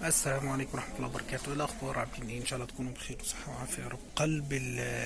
السلام عليكم ورحمة الله وبركاته. إيه الأخبار؟ عاملين إيه؟ إن شاء الله تكونوا بخير وصحة وعافية يا رب. قلب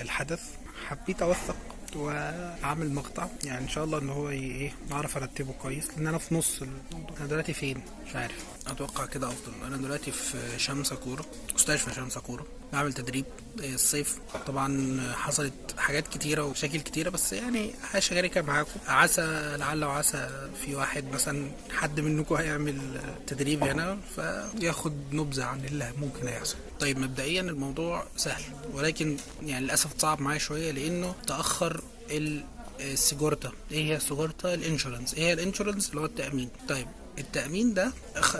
الحدث حبيت أوثق وأعمل مقطع، يعني إن شاء الله إن هو إيه أعرف أرتبه كويس، لأن أنا في نص الموضوع. أنا دلوقتي فين؟ مش عارف، أتوقع كده أفضل. أنا دلوقتي في شمسة كورة، مستشفى شمسة كورة، بعمل تدريب الصيف. طبعا حصلت حاجات كتيرة ومشاكل كتيرة، بس يعني هشاركها معاكم، عسى لعل وعسى في واحد مثلا حد منكم هيعمل تدريب هنا فياخد نبذة عن اللي ممكن هيحصل. طيب مبدئيا الموضوع سهل، ولكن يعني للأسف صعب معايا شوية لأنه تأخر ال sigorta. ايه هي ال sigorta؟ ال insurance. ايه هي ال insurance؟ اللي هو التأمين. طيب التأمين ده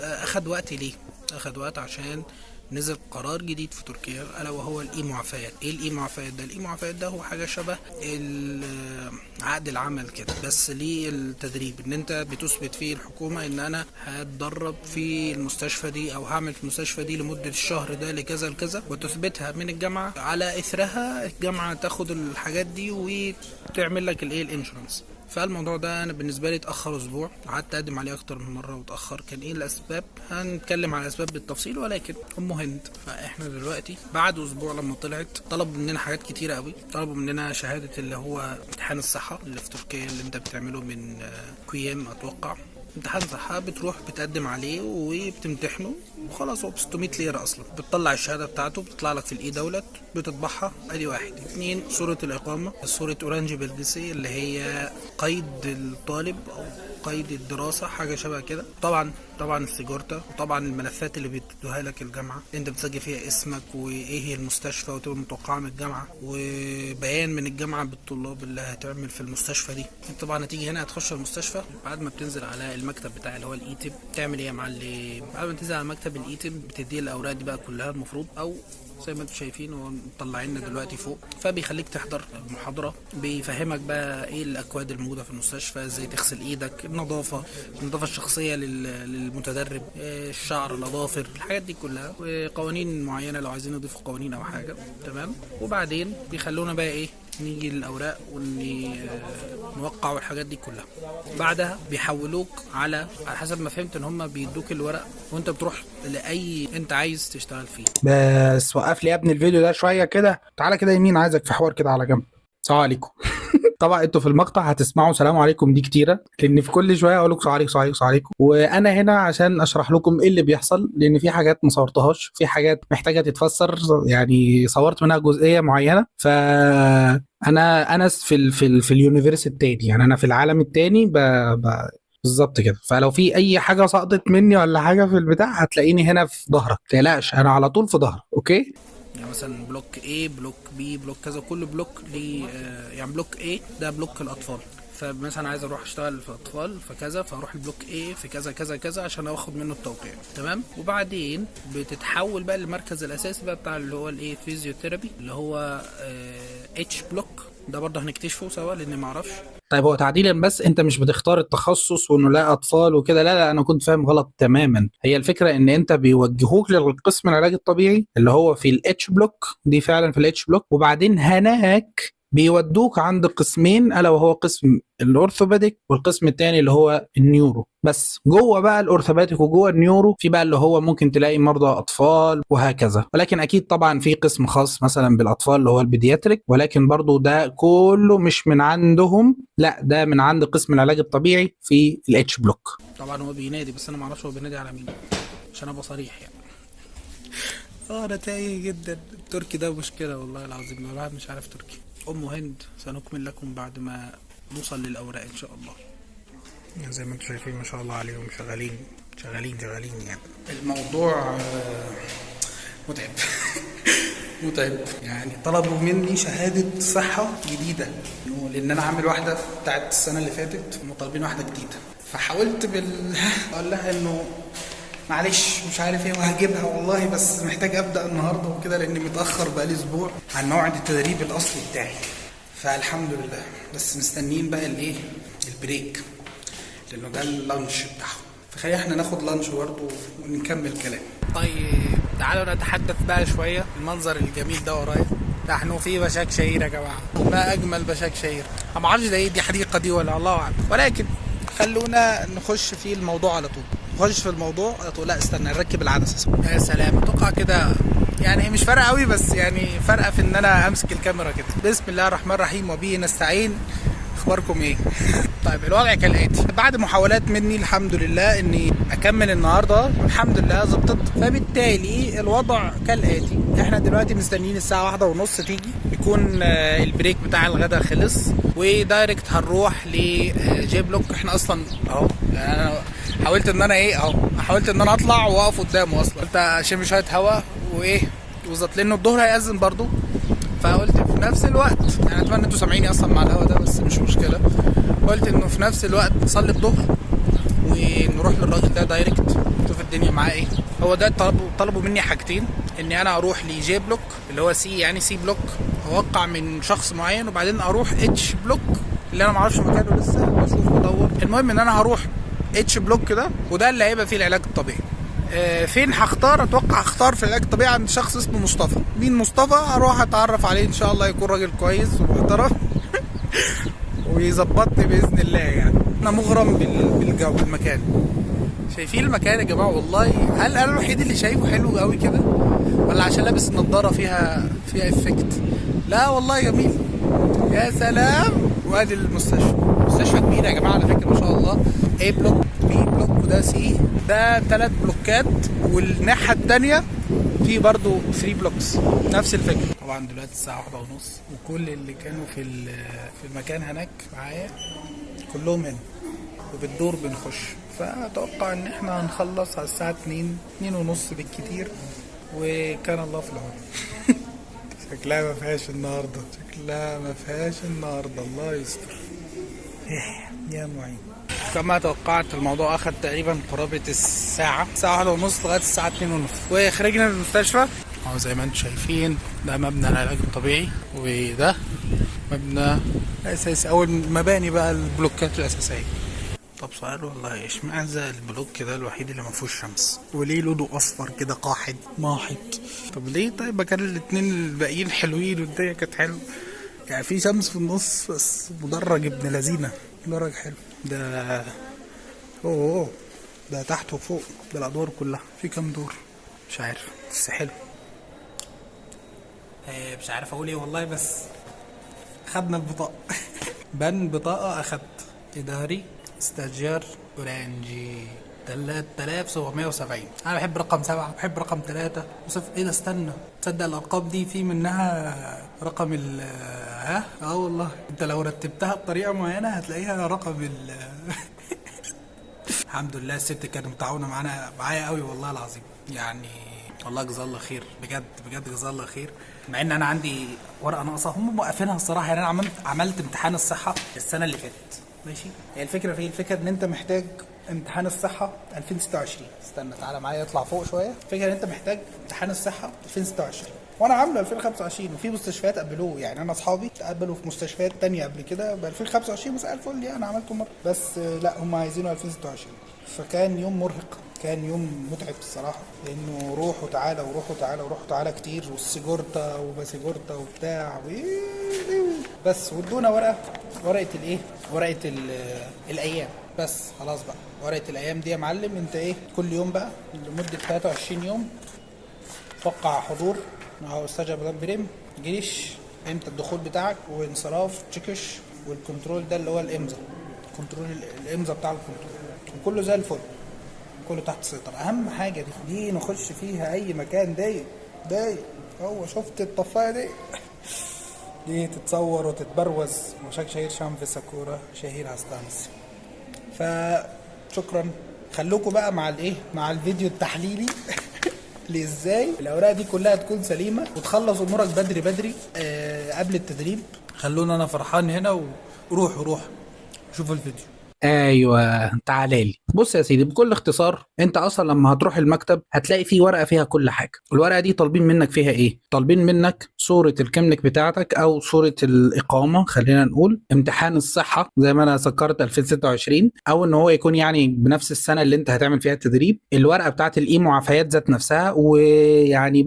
أخد وقت ليه؟ أخد وقت عشان نزل قرار جديد في تركيا، الا وهو ال e-معافيات. ايه ال e-معافيات ده؟ ال e-معافيات ده هو حاجة شبه عقد العمل كده، بس للتدريب، ان انت بتثبت فيه الحكومة ان انا هتدرب في المستشفى دي او هعمل في المستشفى دي لمدة الشهر ده لكذا لكذا، وتثبتها من الجامعة. على اثرها الجامعة تاخد الحاجات دي وتعمل لك الايه ال insurance. فالموضوع ده انا بالنسبة لي اتاخر اسبوع، قعدت اقدم عليه اكتر من مرة واتاخر. كان ايه الاسباب؟ هنتكلم على الاسباب بالتفصيل، ولكن ام هند. فاحنا دلوقتي بعد اسبوع لما طلعت طلبوا مننا حاجات كتيرة قوي. طلبوا مننا شهادة اللي هو امتحان الصحة اللي في تركيا اللي انت بتعمله من كويام اتوقع، امتحان صحة بتروح بتقدم عليه وبتمتحنه وخلاص، هو ب 600 ليرة أصلا. بتطلع الشهادة بتاعته، بتطلع لك في ال e-Devlet، بتطبعها. ادي واحد. اتنين، صورة الإقامة، صورة öğrenci belgesi اللي هي قيد الطالب أو قيد الدراسة، حاجة شبه كده. طبعا ال sigorta، وطبعا الملفات اللي بتدوها لك الجامعة انت بتسجل فيها اسمك وايه هي المستشفى، وتبقى متوقعة من الجامعة، وبيان من الجامعة بالطلاب اللي هتعمل في المستشفى دي. انت طبعا هتيجي هنا هتخش المستشفى بعد ما بتنزل على المكتب بتاع اللي هو ال eğitim. تعمل ايه يا معلم؟ بعد ما تنزل على مكتب ال eğitim بتديه الاوراق دي بقى كلها المفروض، او زي ما انتم شايفين هو مطلعيننا دلوقتي فوق، فبيخليك تحضر محاضرة بيفهمك بقى ايه الاكواد الموجودة في المستشفى، ازاي تغسل ايدك، النظافة الشخصية للمتدرب، الشعر، الاظافر، الحاجات دي كلها، وقوانين معينة لو عايزين نضيفوا قوانين او حاجة. تمام. وبعدين بيخلونا بقى ايه، نيجي للاوراق ونوقع والحاجات دي كلها. بعدها بيحولوك على حسب ما فهمت ان هم بيدوك الورق وانت بتروح لاي انت عايز تشتغل فيه. بس وقف لي يا ابني الفيديو ده شوية كده، تعالى كده يمين، عايزك في حوار كده على جنب. السلام عليكم. طبعا انتوا في المقطع هتسمعوا سلام عليكم دي كتيرة، لان في كل شوية اقول لكم سلام عليكم سلام عليكم سلام عليكم، وانا هنا عشان اشرح لكم ايه اللي بيحصل، لان في حاجات ما صورتهاش، في حاجات محتاجه تتفسر، يعني صورت منها جزئية معينة. ف انا في ال universe التاني، يعني انا في العالم التاني بالظبط كده. فلو في اي حاجة سقطت مني ولا حاجة في البتاع هتلاقيني هنا في ظهرك، ما تقلقش انا على طول في ظهرك. okay. يعني مثلا block A، block B، block كذا، كل block ليه، يعني block A ده block الأطفال، فمثلا عايز اروح اشتغل في اطفال فكذا، فاروح ال block A في كذا كذا كذا عشان اخد منه التوقيع. تمام. وبعدين بتتحول بقى للمركز الاساسي بقى بتاع اللي هو الايه physiotherapy، اللي هو H block، ده برضه هنكتشفه سوا لان ما اعرفش. طيب هو تعديلا بس، انت مش بتختار التخصص وانه لا اطفال وكده، لا لا انا كنت فاهم غلط تماما. هي الفكرة ان انت بيوجهوك للقسم العلاج الطبيعي اللي هو في ال H block دي، فعلا في ال H block، وبعدين هناك بيودوك عند قسمين، الا وهو قسم ال orthopedic والقسم الثاني اللي هو ال neuro. بس جوه بقى ال orthopedic وجوه ال neuro في بقى اللي هو ممكن تلاقي مرضى اطفال وهكذا، ولكن اكيد طبعا في قسم خاص مثلا بالاطفال اللي هو ال pediatric، ولكن برضو ده كله مش من عندهم، لا ده من عند قسم العلاج الطبيعي في ال H block. طبعا هو بينادي، بس انا ما اعرفش هو بينادي على مين عشان ابقى صريح يعني. انا تايه جدا، التركي ده مشكلة والله العظيم، الواحد مش عارف تركي. ام هند سنكمل لكم بعد ما نوصل للاوراق ان شاء الله. زي ما انتم شايفين ما شاء الله عليهم، شغالين شغالين شغالين يعني. الموضوع متعب متعب يعني. طلبوا مني شهادة صحة جديدة لأن أنا عامل واحدة بتاعت السنة اللي فاتت، هم طالبين واحدة جديدة. فحاولت أقول لها إنه معلش مش عارف إيه وهجيبها والله، بس محتاج أبدأ النهاردة وكده لأني متأخر بقالي أسبوع عن موعد التدريب الأصلي بتاعي. فالحمد لله، بس مستنيين بقى الإيه ال break لأنه ده ال lunch بتاعهم، فخلينا احنا ناخد lunch برضه ونكمل كلام. طيب تعالوا نتحدث بقى شوية. المنظر الجميل ده ورايا، نحن في بشاك شهير يا جماعة، ما أجمل بشاك شهير. أنا ما أعرفش ده إيه، دي حديقة دي ولا الله أعلم، ولكن خلونا نخش في الموضوع على طول. نخش في الموضوع. لا استنى نركب العدسة. يا سلام، اتوقع كده يعني هي مش فارقه قوي، بس يعني فارقه في ان انا امسك الكاميرا كده. بسم الله الرحمن الرحيم وبه نستعين. اخباركم ايه؟ طيب الوضع كالاتي، بعد محاولات مني الحمد لله اني اكمل النهارده الحمد لله ظبطت. فبالتالي الوضع كالاتي، احنا دلوقتي مستنيين الساعة 1:30 تيجي، يكون ال break بتاع الغداء خلص، و direct هنروح ل J block. احنا اصلا اهو، يعني انا حاولت ان انا ايه اهو، حاولت ان انا اطلع واقف قدامه اصلا، قلت اشم شوية هوا وايه وظبط، لانه الظهر هيأذن برضو. فقلت في نفس الوقت، يعني اتمنى انتوا سامعيني اصلا مع الهوا ده، بس مش مشكلة. قلت انه في نفس الوقت نصلي الظهر ونروح للراجل ده direct نشوف الدنيا معاه ايه. هو ده طلبوا مني حاجتين، اني انا اروح ل J block اللي هو C، يعني C block، اوقع من شخص معين، وبعدين اروح H block اللي انا ما اعرفش مكانه لسه، بشوف بدور. المهم ان انا هروح H block ده، وده اللي هيبقى فيه العلاج الطبيعي. فين هختار؟ اتوقع هختار في العلاج الطبيعي عند شخص اسمه مصطفى. مين مصطفى؟ هروح اتعرف عليه ان شاء الله، يكون راجل كويس ومحترم ويظبطني باذن الله. يعني انا مغرم بالجو، بالمكان. شايفين المكان يا جماعة؟ والله هل انا الوحيد اللي شايفه حلو قوي كده، ولا عشان لابس النضارة فيها effect؟ لا والله جميل، يا سلام. وادي المستشفى، مستشفى كبيرة يا جماعة على فكرة ما شاء الله. A block، B block، وده C، ده 3 بلوكات، والناحية الثانية في برضو 3 blocks نفس الفكرة. طبعا دلوقتي الساعة 1:30، وكل اللي كانوا في المكان هناك معايا كلهم هنا، وبالدور بنخش. فاتوقع ان احنا هنخلص على الساعة 2، 2:30 بالكتير، وكان الله في العون. شكلها ما فيهاش النهارده، شكلها ما فيهاش النهارده، الله يستر يا معين. كما توقعت الموضوع اخذ تقريبا قرابة الساعة، الساعة 1:30 لغاية الساعة 2:30، وخرجنا من المستشفى. اهو زي ما انتم شايفين ده مبنى العلاج الطبيعي، وده مبنى اساسي او المباني بقى البلوكات الاساسية. طب سؤال والله، اشمعنى ال block ده الوحيد اللي ما فيهوش شمس؟ وليه لونه اصفر كده قاحد ماحط؟ طب ليه؟ طيب ما كان الاتنين الباقيين حلوين والدنيا كانت حلوة، يعني في شمس في النص بس مدرج ابن لذينه، مدرج حلو ده. اوه ده تحت وفوق، ده الادوار كلها. في كام دور مش عارف، بس حلو. مش عارف اقول ايه والله، بس خدنا البطاقة. بن بطاقة اخدت اداري stajyer öğrenci 3770. انا بحب رقم 7، بحب رقم 3 وصفر. ايه ده؟ استنى، تصدق الارقام دي في منها رقم ال ها؟ والله انت لو رتبتها بطريقة معينة هتلاقيها رقم ال الحمد لله الست كانت متعاونة معايا قوي والله العظيم، يعني والله جزاه الله خير بجد بجد، جزاه الله خير. مع ان انا عندي ورقة ناقصه هم موقفينها الصراحة، يعني انا عملت امتحان الصحة السنة اللي فاتت ماشي. هي الفكرة في ايه؟ الفكرة ان انت محتاج امتحان الصحة 2026. استنى تعالى معايا اطلع فوق شوية. الفكرة ان انت محتاج امتحان الصحة 2026، وانا عامله 2025، وفي مستشفيات قبلوه، يعني انا اصحابي اتقبلوا في مستشفيات تانية قبل كده ب 2025 مساء الفل، يعني انا عملته مرة بس، لا هم عايزينه 2026. فكان يوم مرهق، كان يوم متعب الصراحة، لانه روح وتعالى وروح وتعالى وروح وتعالى كتير، وال sigorta وما sigorta وبتاع بس. وادونا ورقة، ورقة الايه، ورقة الايام بس، خلاص بقى ورقة الايام دي يا معلم انت ايه كل يوم بقى لمدة 23 يوم توقع حضور اهو staj prim giriş، امتى الدخول بتاعك وانصراف çıkış، وال kontrol ده اللي هو الامضاء، kontrol الامضاء بتاع ال kontrol، وكله زي الفل، كله تحت السيطرة. اهم حاجة دي نخش فيها اي مكان ضيق ضيق. هو شفت الطفاية دي؟ دي تتصور وتتبروز. Başakşehir Çam ve Sakura Şehir Hastanesi. فشكرا، خلوكم بقى مع الايه، مع الفيديو التحليلي لازاي الاوراق دي كلها تكون سليمة وتخلص امورك بدري بدري قبل التدريب. خلونا انا فرحان هنا، وروحوا روحوا شوفوا الفيديو. ايوه تعالى لي. بص يا سيدي، بكل اختصار انت اصلا لما هتروح المكتب هتلاقي فيه ورقة فيها كل حاجة. الورقة دي طالبين منك فيها ايه؟ طالبين منك صوره ال kimlik بتاعتك او صوره الاقامة، خلينا نقول امتحان الصحة زي ما انا ذكرت 2026، او ان هو يكون يعني بنفس السنة اللي انت هتعمل فيها التدريب. الورقة بتاعت ال e-معافيات ذات نفسها، ويعني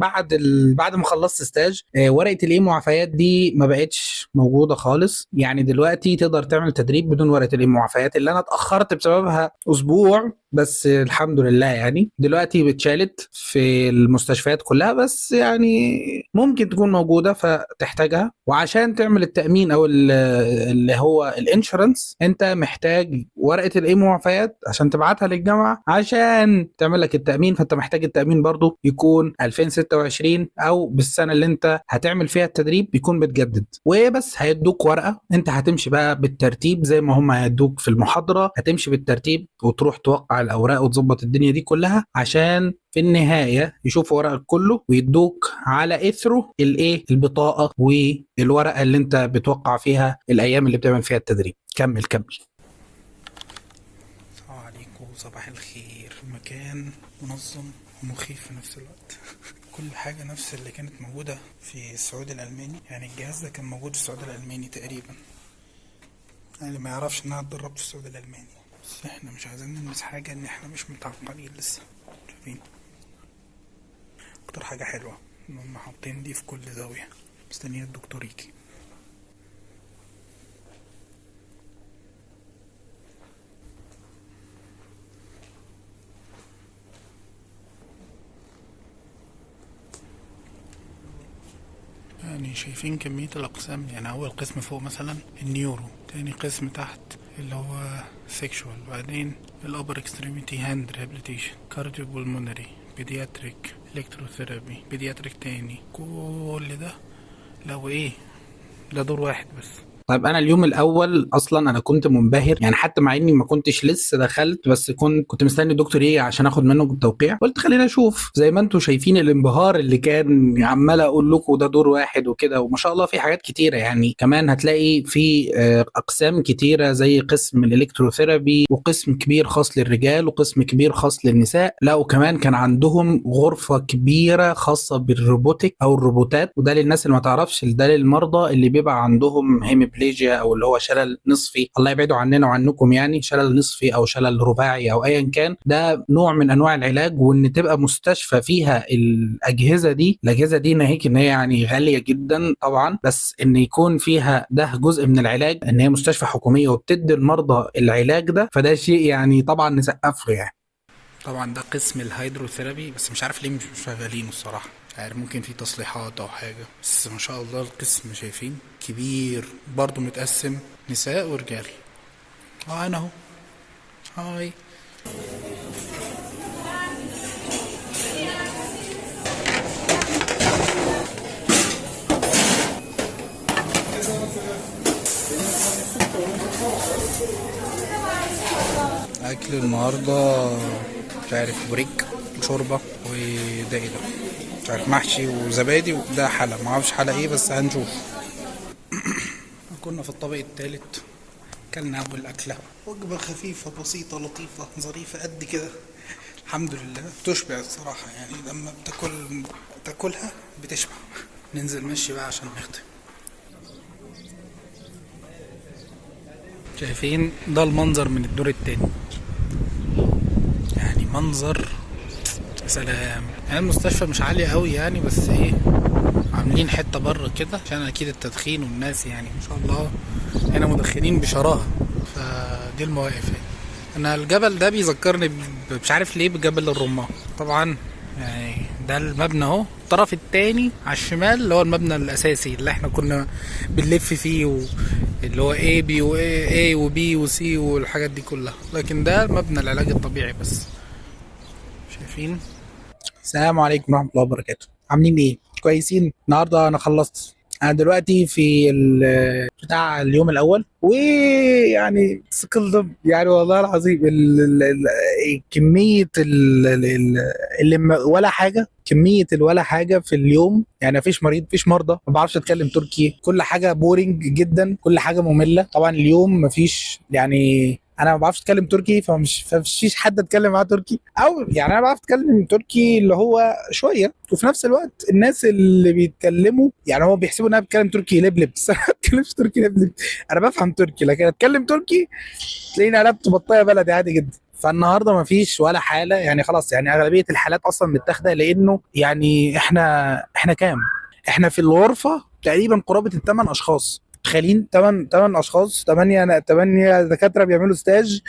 بعد ما خلصت staj ورقة ال e-معافيات دي ما بقتش موجودة خالص. يعني دلوقتي تقدر تعمل تدريب بدون ورقة ال e-معافيات اللي انا اتاخرت بسببها اسبوع. بس الحمد لله يعني دلوقتي بتشالت في المستشفيات كلها، بس يعني ممكن تكون موجودة فتحتاجها. وعشان تعمل التأمين او اللي هو ال insurance، انت محتاج ورقة الايه معفيات عشان تبعتها للجامعة عشان تعمل لك التأمين. فانت محتاج التأمين برضو يكون 2026 او بالسنة اللي انت هتعمل فيها التدريب بيكون بتجدد. وبس هيدوك ورقة، انت هتمشي بقى بالترتيب زي ما هم هيدوك في المحاضرة، هتمشي بالترتيب وتروح توقع الاوراق وتظبط الدنيا دي كلها، عشان في النهاية يشوفوا ورقك كله ويدوك على اثره الايه البطاقة والورقة اللي انت بتوقع فيها الايام اللي بتعمل فيها التدريب. كمل كمل. السلام عليكم، صباح الخير. مكان منظم ومخيف في نفس الوقت. كل حاجة نفس اللي كانت موجودة في السعودي الألماني، يعني الجهاز ده كان موجود في السعودي الألماني تقريبا، يعني ما يعرفش إن أنا اتدربت في السعودي الألماني. بس احنا مش عايزين نلمس حاجة، إن احنا مش متعقمين لسه. شايفين أكتر حاجة حلوة إن هم حاطين دي في كل زاوية. مستنيين الدكتور يجي. يعني شايفين كمية الأقسام، يعني أول قسم فوق مثلا ال neuro، تاني قسم تحت اللي هو sexual، بعدين ال upper extremity hand rehabilitation، cardiopulmonary، pediatric، electrotherapy، pediatric تاني. كل ده لو إيه ده دور واحد بس. طيب انا اليوم الاول اصلا انا كنت منبهر، يعني حتى مع اني ما كنتش لسه دخلت، بس كنت مستني الدكتور ايه عشان اخد منه التوقيع. قلت خلينا اشوف. زي ما انتم شايفين الانبهار اللي كان عمال اقول لكم ده دور واحد وكده، وما شاء الله في حاجات كتيرة. يعني كمان هتلاقي في اقسام كتيرة زي قسم ال electrotherapy، وقسم كبير خاص للرجال، وقسم كبير خاص للنساء. لا وكمان كان عندهم غرفة كبيرة خاصة بال robotic او الروبوتات، وده للناس اللي ما تعرفش، ده للمرضى اللي بيبقى عندهم hemiplegia او اللي هو شلل نصفي، الله يبعده عننا وعنكم، يعني شلل نصفي او شلل رباعي او ايا كان. ده نوع من انواع العلاج، وان تبقى مستشفى فيها الاجهزة دي، الاجهزة دي ناهيك ان هي يعني غالية جدا طبعا، بس ان يكون فيها ده جزء من العلاج، ان هي مستشفى حكومية وبتدي المرضى العلاج ده، فده شيء يعني طبعا نسقف له يعني. طبعا ده قسم ال hydrotherapy، بس مش عارف ليه مش شغالينه الصراحة، مش عارف ممكن في تصليحات او حاجة، بس ما شاء الله القسم شايفين كبير، برضو متقسم نساء ورجال. انا اهو. هاي. اكل النهارده مش عارف بريك وشوربه وده ايه ده، مش عارف محشي وزبادي، وده حلا ما اعرفش حلا ايه بس هنشوف. كنا في الطابق الثالث، كلنا اول اكله، وجبة خفيفة بسيطة لطيفة ظريفة قد كده الحمد لله، بتشبع الصراحة، يعني لما بتاكلها بتشبع. ننزل مشي بقى عشان نختم. شايفين ده المنظر من الدور التاني، يعني منظر سلام. يعني المستشفى مش عالية قوي يعني، بس ايه عاملين حتة بره كده عشان اكيد التدخين والناس، يعني ما شاء الله هنا مدخنين بشراهة. فدي المواقف يعني. انا الجبل ده بيذكرني مش عارف ليه بجبل الرمان. طبعا يعني ده المبنى اهو، الطرف التاني على الشمال اللي هو المبنى الاساسي اللي احنا كنا بنلف فيه اللي هو A B و A, A و B و C والحاجات دي كلها، لكن ده مبنى العلاج الطبيعي بس. شايفين؟ السلام عليكم ورحمة الله وبركاته. عاملين ايه؟ كويسين؟ النهارده انا خلصت، انا دلوقتي في بتاع اليوم الاول، ويعني sıkıldım يعني والله العظيم. كمية اللي ولا حاجة، كمية الولا حاجة في اليوم، يعني مفيش مريض، مفيش مرضى، ما بعرفش اتكلم تركي، كل حاجة boring جدا، كل حاجة مملة. طبعا اليوم مفيش، يعني انا ما بعرفش اتكلم تركي، فمفيش حد اتكلم معاه تركي، او يعني انا بعرف اتكلم تركي اللي هو شوية، وفي نفس الوقت الناس اللي بيتكلموا يعني هو بيحسبوا ان انا بتكلم تركي لبلب، بس انا ما بتكلمش تركي لبلب، انا بفهم تركي، لكن اتكلم تركي تلاقيني قلبت بطايه بلدي عادي جدا. فالنهارده ما فيش ولا حاله، يعني خلاص، يعني اغلبية الحالات اصلا متاخده، لانه يعني احنا كام؟ احنا في الغرفة تقريبا قرابة الثمان اشخاص، متخيلين 8 اشخاص، 8 دكاترة بيعملوا stage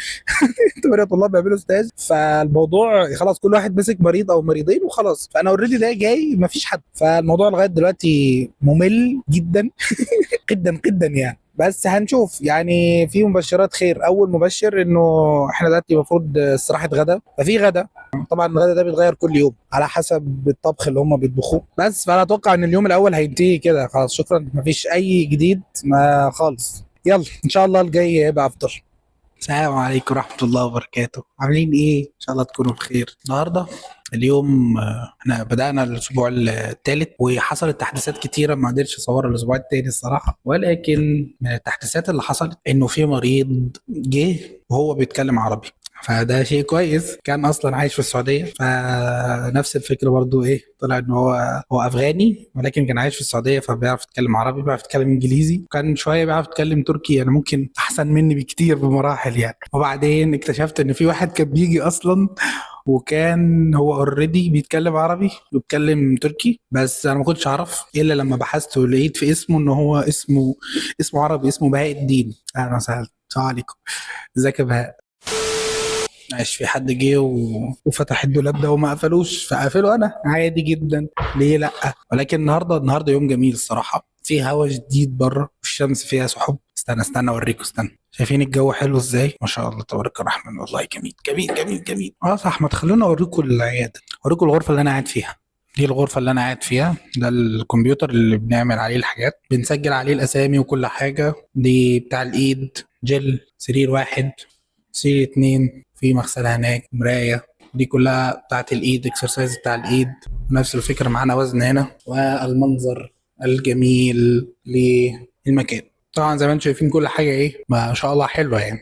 8 طلاب بيعملوا stage. فالموضوع خلاص كل واحد مسك مريض او مريضين وخلاص. فانا already ده جاي مفيش حد، فالموضوع لغاية دلوقتي ممل جدا جدا جدا يعني. بس هنشوف يعني، في مبشرات خير. اول مبشر انه احنا دلوقتي المفروض استراحة غدا، ففي غدا طبعا الغدا ده بيتغير كل يوم على حسب الطبخ اللي هم بيطبخوه. بس فانا اتوقع ان اليوم الاول هينتهي كده خلاص، شكرا، مفيش اي جديد ما خالص. يلا ان شاء الله الجاي هيبقى افضل. السلام عليكم ورحمة الله وبركاته، عاملين ايه؟ ان شاء الله تكونوا بخير. النهارده اليوم احنا بدأنا الاسبوع الثالث وحصلت تحديثات كتيرة ما قدرتش اصورها الاسبوع الثاني الصراحة، ولكن من التحديثات اللي حصلت انه في مريض جه وهو بيتكلم عربي، فده شيء كويس. كان اصلا عايش في السعودية، فنفس الفكرة برضو ايه، طلع ان هو افغاني ولكن كان عايش في السعودية، فبيعرف يتكلم عربي، بيعرف يتكلم انجليزي، وكان شوية بيعرف يتكلم تركي، يعني ممكن احسن مني بكتير بمراحل يعني. وبعدين اكتشفت ان في واحد كان بيجي اصلا وكان هو already بيتكلم عربي وبيتكلم تركي، بس انا ما كنتش اعرف الا لما بحثت ولقيت في اسمه ان هو اسمه عربي، اسمه بهاء الدين. اهلا وسهلا، السلام عليكم، ازيك يا بهاء؟ معلش في حد جه وفتح الدولاب ده وما قفلوش، فقفله انا عادي جدا، ليه لا. ولكن النهارده يوم جميل الصراحة، في هوا شديد بره والشمس فيها سحب. استنى اوريكم، استنى، شايفين الجو حلو ازاي؟ ما شاء الله تبارك الرحمن، والله جميل جميل جميل جميل. صح، ما تخلونا اوريكم العيادة، اوريكم الغرفة اللي انا قاعد فيها. دي الغرفة اللي انا قاعد فيها، ده الكمبيوتر اللي بنعمل عليه الحاجات، بنسجل عليه الاسامي وكل حاجة. دي بتاع الايد، جل، سرير واحد، سرير 2، في مغسله هناك، مراية، دي كلها بتاعت الايد، exercise بتاع الايد. نفس الفكرة معانا وزن هنا، والمنظر الجميل للمكان. طبعا زي ما انتم شايفين كل حاجة ايه ما شاء الله حلوة يعني.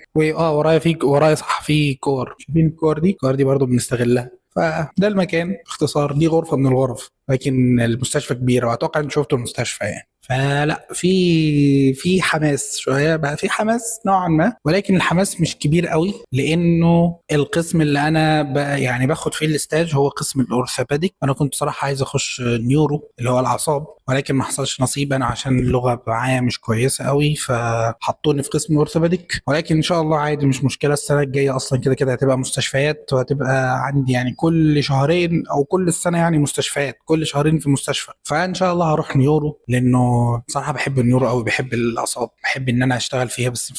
ورايا صح في كور، شايفين الكور دي؟ الكور دي برضو بنستغلها. فده المكان باختصار، دي غرفة من الغرف، لكن المستشفى كبيرة واتوقع ان شفتوا المستشفى يعني. فلا في حماس شوية بقى، في حماس نوعا ما، ولكن الحماس مش كبير قوي، لانه القسم اللي انا بقى يعني باخد فيه ال stage هو قسم ال orthopedic. انا كنت صراحة عايز اخش neuro اللي هو الاعصاب، ولكن ما حصلش نصيب، انا عشان اللغة معايا مش كويسة قوي فحطوني في قسم ال orthopedic. ولكن ان شاء الله عادي مش مشكلة، السنة الجاية اصلا كده كده هتبقى مستشفيات، وهتبقى عندي يعني كل شهرين او كل السنة يعني مستشفيات، كل شهرين في مستشفى. فان شاء الله هروح neuro، لانه بصراحة بحب ال neuro قوي، بحب الاعصاب، بحب ان انا اشتغل فيها. بس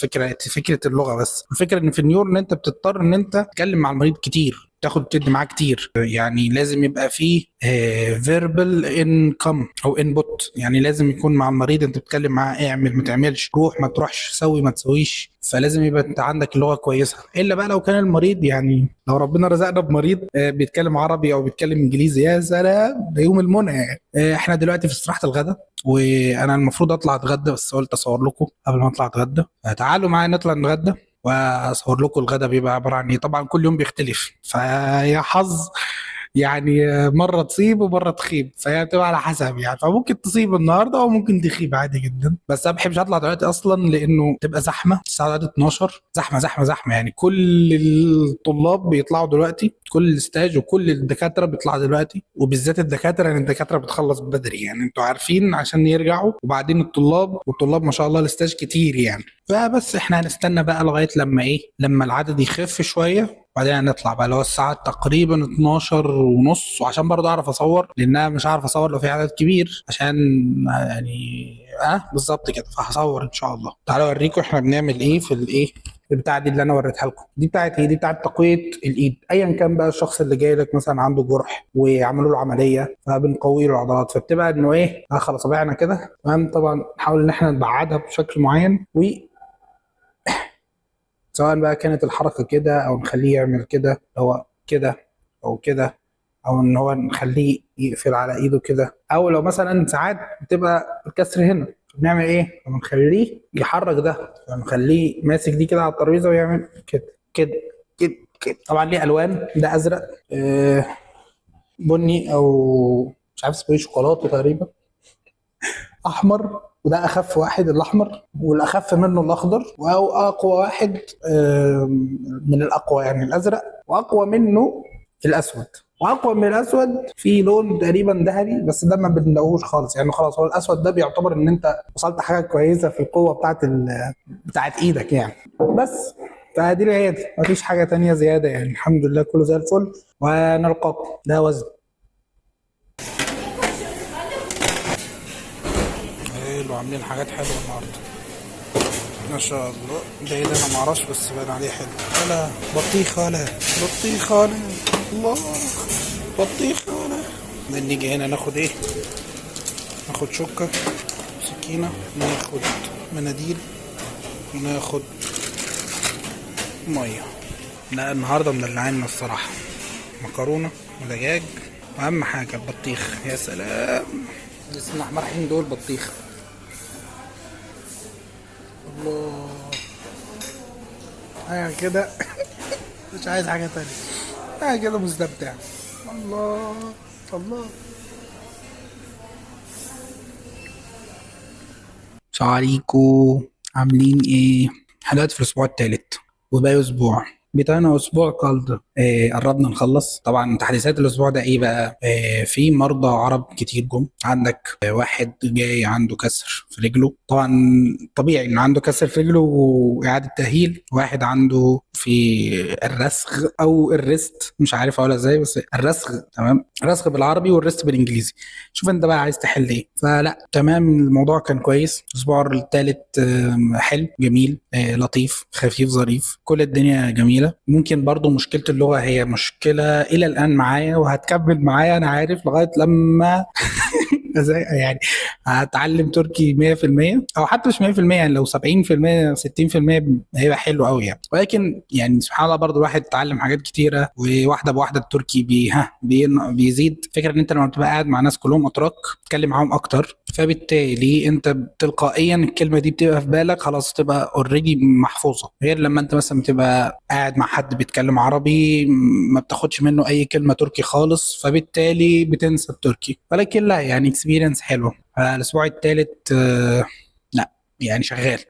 فكرة اللغة، بس الفكرة ان في ال neuro ان انت بتضطر ان انت تتكلم مع المريض كتير، تاخد تدي معاه كتير، يعني لازم يبقى فيه verbal income او input، يعني لازم يكون مع المريض انت بتتكلم معاه، اعمل ما تعملش، روح ما تروحش، سوي ما تسويش. فلازم يبقى انت عندك اللغة كويسة، الا بقى لو كان المريض يعني لو ربنا رزقنا بمريض بيتكلم عربي او بيتكلم انجليزي، يا سلام، ده يوم المنى يعني. احنا دلوقتي في استراحة الغداء، وانا المفروض اطلع اتغدى، بس قلت اصور لكم قبل ما اطلع اتغدى. تعالوا معايا نطلع نتغدى واصور لكم الغدا بيبقى عبارة عن ايه. طبعا كل يوم بيختلف، فيا حظ يعني، مرة تصيب ومرة تخيب، فهي بتبقى على حسب يعني، فممكن تصيب النهارده وممكن تخيب عادي جدا. بس انا ما بحبش اطلع دلوقتي اصلا لانه تبقى زحمة، الساعة دلوقتي 12، زحمة زحمة زحمة يعني، كل الطلاب بيطلعوا دلوقتي، كل ال stage وكل الدكاترة بيطلعوا دلوقتي، وبالذات الدكاترة يعني الدكاترة بتخلص بدري يعني انتوا عارفين عشان يرجعوا، وبعدين الطلاب، والطلاب ما شاء الله ال stage كتير يعني. فبس احنا هنستنى بقى لغاية لما ايه، لما العدد يخف شوية، وبعدين هنطلع بقى اللي هو الساعة تقريبا 12:30، وعشان برضه اعرف اصور، لان انا مش عارف اصور لو في عدد كبير، عشان يعني بالظبط كده. فهصور ان شاء الله. تعالوا اوريكم احنا بنعمل ايه في الايه البتاعه دي اللي انا وريتها لكم دي. بتاعت ايه دي؟ بتاعت تقوية الايد، ايا كان بقى الشخص اللي جاي لك مثلا عنده جرح وعملوا له عملية، فبنقوي له العضلات، فبتبقى انه ايه، خلاص صابعنا كده تمام. طبعا نحاول ان احنا نبعدها بشكل معين، و سواء بقى كانت الحركة كده او نخليه يعمل كده، هو كده او كده، او ان هو نخليه يقفل على ايده كده، او لو مثلا ساعات بتبقى الكسر هنا، بنعمل ايه؟ بنخليه يحرك ده، بنخليه ماسك دي كده على الترابيزة ويعمل كده كده كده كده. طبعا ليه الوان، ده ازرق، بني، او مش عارف اسمه ايه، شوكولاتة تقريبا، احمر، وده اخف واحد الاحمر، والاخف منه الاخضر، واقوى واحد من الاقوى يعني الازرق، واقوى منه الاسود، واقوى من الاسود في لون تقريبا ذهبي، بس ده ما بنلاقوهوش خالص يعني. خلاص هو الاسود ده بيعتبر ان انت وصلت حاجة كويسة في القوة بتاعت ايدك يعني. بس فدي العيادة، مفيش حاجة تانية زيادة يعني، الحمد لله كله زي الفل. ونلقاكم. ده وزن حلو، عاملين حاجات حلوة النهارده ما شاء الله. ده ايه ده؟ انا معرفش بس باين عليه حلو. ولا بطيخه، ولا بطيخه، ولا الله بطيخه. ولا نيجي هنا ناخد ايه؟ ناخد شوكه، سكينة، ناخد مناديل، وناخد مية. لا النهارده مدلعيننا الصراحة، مكرونه ودجاج، واهم حاجة البطيخ. يا سلام، بسم الله الرحمن الرحيم. دول بطيخ. الله، حاجة كده مش عايز حاجة تانية، حاجة كده مستمتع. الله الله. السلام عليكم، عاملين ايه؟ احنا دلوقتي في الاسبوع الثالث وباقي اسبوع بتاعنا، اسبوع قلد. قربنا نخلص. طبعا تحديثات الاسبوع ده ايه بقى؟ في مرضى عرب كتير جم. عندك واحد جاي عنده كسر في رجله، طبعا طبيعي ان عنده كسر في رجله واعاده تاهيل. واحد عنده في الرسغ او ال wrist، مش عارف اقولها ازاي، بس الرسغ تمام، الرسغ بالعربي وال wrist بالانجليزي. شوف انت بقى عايز تحل ايه. فلا تمام، الموضوع كان كويس. الاسبوع الثالث حلو جميل، لطيف خفيف ظريف، كل الدنيا جميلة. ممكن برضو مشكلة اللغة هي مشكلة الى الان معايا وهتكمل معايا، انا عارف، لغاية لما يعني هتعلم تركي 100% او حتى مش 100%، يعني لو 70% 60% هيبقى حلو قوي يعني. ولكن يعني سبحان الله برضو الواحد اتعلم حاجات كتيرة، وواحدة بواحدة التركي بيزيد. فكرة ان انت لما بتبقى قاعد مع ناس كلهم اتراك تتكلم معاهم اكتر، فبالتالي انت تلقائيا الكلمة دي بتبقى في بالك، خلاص تبقى already محفوظة. غير لما انت مثلا بتبقى قاعد مع حد بيتكلم عربي ما بتاخدش منه اي كلمة تركي خالص، فبالتالي بتنسى التركي. ولكن لا يعني experience حلوة. الاسبوع الثالث لا يعني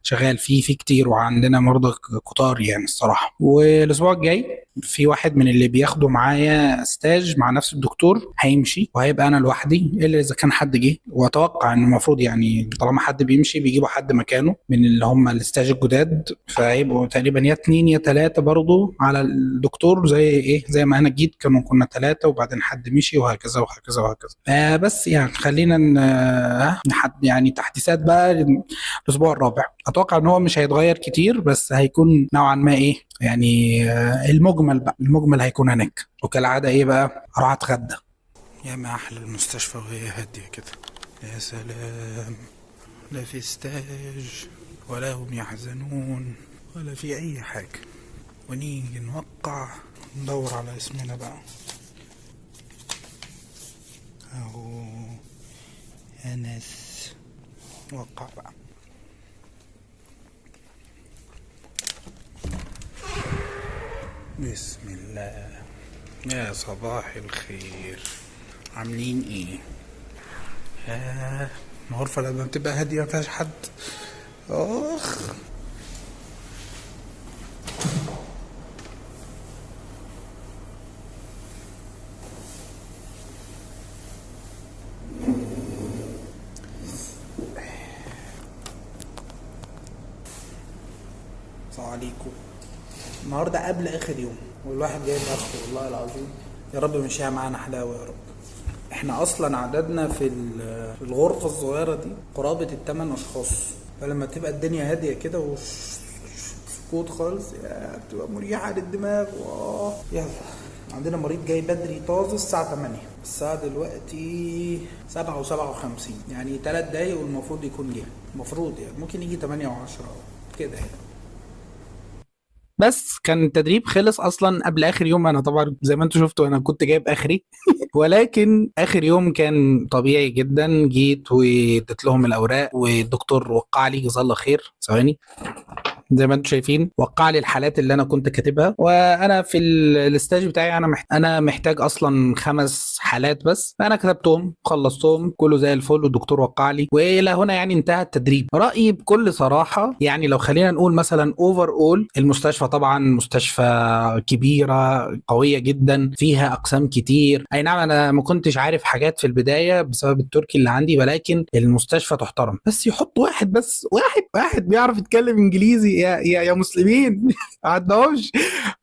شغال في كتير، وعندنا مرضى كتار يعني الصراحة. والاسبوع الجاي في واحد من اللي بياخدوا معايا stage مع نفس الدكتور هيمشي، وهيبقى انا لوحدي، الا اذا كان حد جه. واتوقع ان المفروض يعني طالما حد بيمشي بيجيبوا حد مكانه من اللي هم ال stage الجداد، فهيبقوا تقريبا يا 2 يا 3 برضو على الدكتور، زي ايه زي ما انا جيت كنا 3 وبعدين حد مشي، وهكذا وهكذا وهكذا. بس يعني خلينا يعني تحديثات بقى الاسبوع الرابع. اتوقع ان هو مش هيتغير كتير، بس هيكون نوعا ما ايه يعني المجمل بقى، المجمل هيكون هناك. وكالعادة ايه بقى، اروح اتغدى. يا ما احلى المستشفى وهي هادية كده، يا سلام. لا في stage ولا هم يحزنون ولا في اي حاجة. ونيجي نوقع، ندور على اسمنا بقى. اهو انس، وقع بقى. بسم الله. يا صباح الخير، عاملين ايه؟ الغرفة لما بتبقى هادية ما فيهاش حد. اخ، السلام عليكم. النهارده قبل اخر يوم والواحد جايب اخره والله العظيم. يا رب مشيها معانا حلاوة يا رب. احنا اصلا عددنا في الغرفة الصغيرة دي قرابة 8 اشخاص، فلما تبقى الدنيا هادية كده وسكوت خالص بتبقى مريحه للدماغ. يلا عندنا مريض جاي بدري طازة الساعة 8، الساعة دلوقتي 7:57، يعني 3 دقايق والمفروض يكون جه، المفروض يعني ممكن يجي 8:10 كده يعني. بس كان التدريب خلص اصلا قبل اخر يوم. انا طبعا زي ما انتم شفتوا انا كنت جايب اخري ولكن اخر يوم كان طبيعي جدا. جيت واديت لهم الاوراق والدكتور وقع لي، جزاه الله خير. ثواني، زي ما انتم شايفين وقع لي الحالات اللي انا كنت كاتبها. وانا في ال stage بتاعي انا محتاج اصلا 5 حالات بس، فانا كتبتهم خلصتهم كله زي الفل، والدكتور وقع لي. والى هنا يعني انتهى التدريب. رايي بكل صراحة يعني لو خلينا نقول مثلا overall، المستشفى طبعا مستشفى كبيرة قوية جدا، فيها اقسام كتير. اي نعم انا ما كنتش عارف حاجات في البداية بسبب التركي اللي عندي، ولكن المستشفى تحترم. بس يحط واحد بس، واحد بيعرف يتكلم انجليزي يا يا يا مسلمين ما عندهمش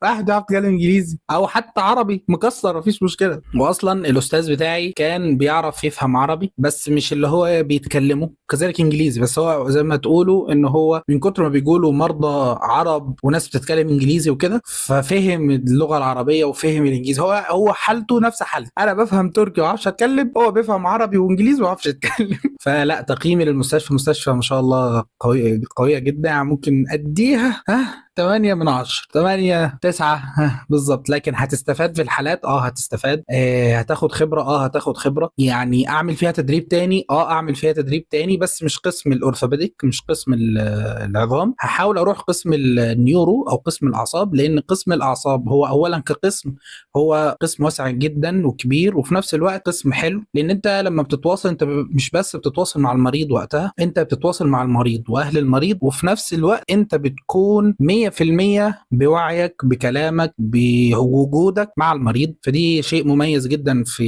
واحد بيعرف يتكلم انجليزي او حتى عربي مكسر، مفيش مشكلة. واصلا الاستاذ بتاعي كان بيعرف يفهم عربي بس مش اللي هو بيتكلمه، كذلك انجليزي، بس هو زي ما تقولوا ان هو من كتر ما بيقولوا مرضى عرب وناس بتتكلم انجليزي وكده، ففهم اللغة العربية وفهم الانجليزي. هو حالته نفس حالتي، انا بفهم تركي وما اعرفش اتكلم، هو بيفهم عربي وانجليزي وما اعرفش اتكلم. فلا، تقييمي للمستشفى، مستشفى ما شاء الله قوية قوية جدا، يعني ممكن اديها 8 من 10، 8 9 بالظبط. لكن هتستفاد في الحالات، هتستفاد، هتاخد خبره، هتاخد خبره. يعني اعمل فيها تدريب تاني، اعمل فيها تدريب تاني، بس مش قسم ال orthopedic، مش قسم العظام. هحاول اروح قسم ال neuro او قسم الاعصاب، لان قسم الاعصاب هو اولا كقسم هو قسم واسع جدا وكبير، وفي نفس الوقت قسم حلو، لان انت لما بتتواصل انت مش بس بتتواصل مع المريض وقتها، انت بتتواصل مع المريض واهل المريض، وفي نفس الوقت انت بتكون 100% بوعيك بكلامك بوجودك مع المريض. فدي شيء مميز جدا في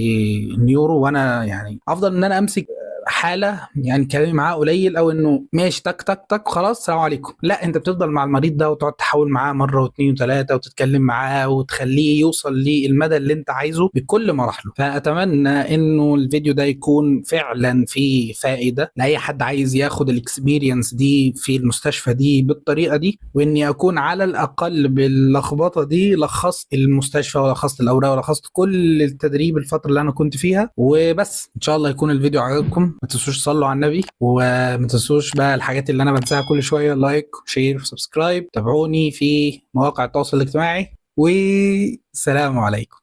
ال neuro. وانا يعني افضل ان انا امسك حاله يعني كلامي معاه قليل، او انه ماشي تك تك تك خلاص سلام عليكم. لا، انت بتفضل مع المريض ده وتقعد تحاول معاه مرة واثنين وثلاثة، وتتكلم معاه وتخليه يوصل للمدى اللي انت عايزه بكل مراحله. فاتمنى انه الفيديو ده يكون فعلا فيه فائدة لاي حد عايز ياخد ال experience دي في المستشفى دي بالطريقة دي، واني اكون على الاقل باللخبطه دي لخصت المستشفى ولخصت الاوراق ولخصت كل التدريب الفترة اللي انا كنت فيها. وبس ان شاء الله يكون الفيديو عجبكم. ما تنسوش تصلوا على النبي، وما تنسوش بقى الحاجات اللي انا بنساها كل شوية، like share subscribe، تابعوني في مواقع التواصل الاجتماعي، والسلام عليكم.